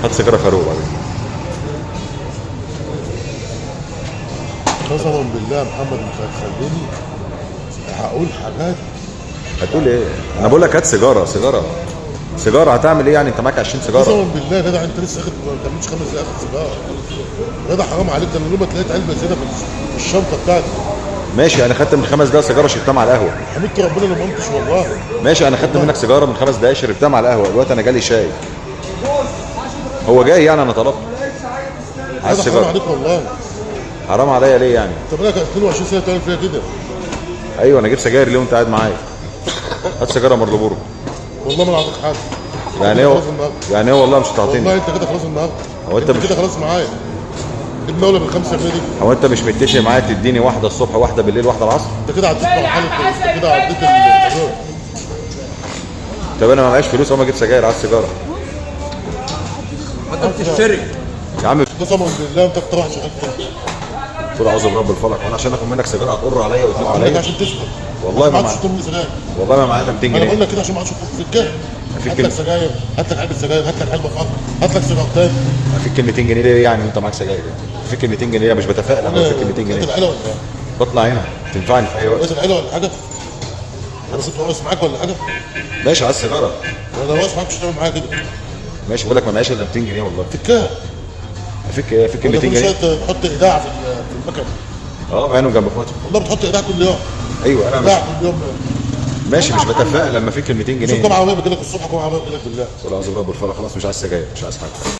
هات سيجارة فاروق بعدين. قسما بالله يا محمد انت هتخليني هقول حاجات. هتقول ايه؟ انا بقول لك هات سيجارة، سيجارة سيجارة. هتعمل ايه يعني؟ انت معاك 20 سيجارة. قسما بالله يا جدع انت لسه اخد، ما كملتش 5 دقايق اخد سيجارة. يا جدع حرام عليك، ده انا لما تلاقيت علبة زيادة في الشنطة بتاعتي. ماشي، انا خدت من 5 دقايق سيجارة شربتها مع القهوة. حمدت ربنا اللي ما قمتش والله. ماشي، انا خدت منك سيجارة من 5 دقايق شربتها مع القهوة، دلوقتي انا جالي شاي. هو جاي يعني، انا طلبت. عايز يا جدع حرام سيجارة. عليك والله. حرام عليا ليه يعني؟ انت بقالك 22 سنة بتعمل فيها كده. ايوه، انا اجيب سجاير ليه وانت قاعد معايا؟ هات سيجارة مارلبورو. والله ما انا عاطيك حاجة. يعني كده ايه؟ خلاص النهارده. يعني ايه والله مش والله هتعطيني؟ انت كده خلاص النهارده. هو انت انت مش كده خلاص معايا. المولى بال 5 جنيه دي. هو انت مش متفق معايا تديني واحدة الصبح، واحدة بالليل، واحدة العصر؟ انت كده عديت مرحلة، انت كده عديت ال طب انا ما معيش فلوس اقوم اجيب سجاير، عايز سيجارة. ما انت بتشتري يا عم قسما بالله انت اكتر واحد شغال فيها. قول اعوذ برب الفلق، وانا عشان اخد منك سيجارة هتقر عليا وتلف عندك عليا؟ عشان تسكت. والله ما ما عادش تملي سجاير. والله ما معايا 200 انا بقول جنيه. لك كده عشان ما عادش في الكهف. في هات كلمة. لك سجاير، هات لك علبة سجاير، هات لك علبة فخر، هات لك سيجارتين. فيك 200 جنيه ليه يعني وانت معاك سجاير؟ فيك 200 جنيه؟ مش بتفائل انا فيك 200 انت جنيه. العيلة ولا ايه؟ بطلع هنا تنفعني في اي وقت. بقيت العيلة ولا حاجة؟ انا كنت واقف معاك ولا حاجة؟ ماشي، عايز سيجارة. انا واقف معاك مش هتعمل معايا كده. ماشي، بقول لك ما معيش الا 200 جنيه والله. في الكهف. فيك ايه؟ فيك ولا 200 كل جنيه. شوية تحط ايداع في المكنه. اه، عينه جنب اخواتي. والله بتحط ايداع كل يوم. ايوه انا مش ايداع كل يوم. ماشي، مش بتفائل لما فيك ال 200 شوف جنيه. كم عربية بتجيلك الصبح، كم عربية بتجيلك بالله. قول اعوذ برب الفلق، خلاص مش عايز سجاير، مش عايز حاجة.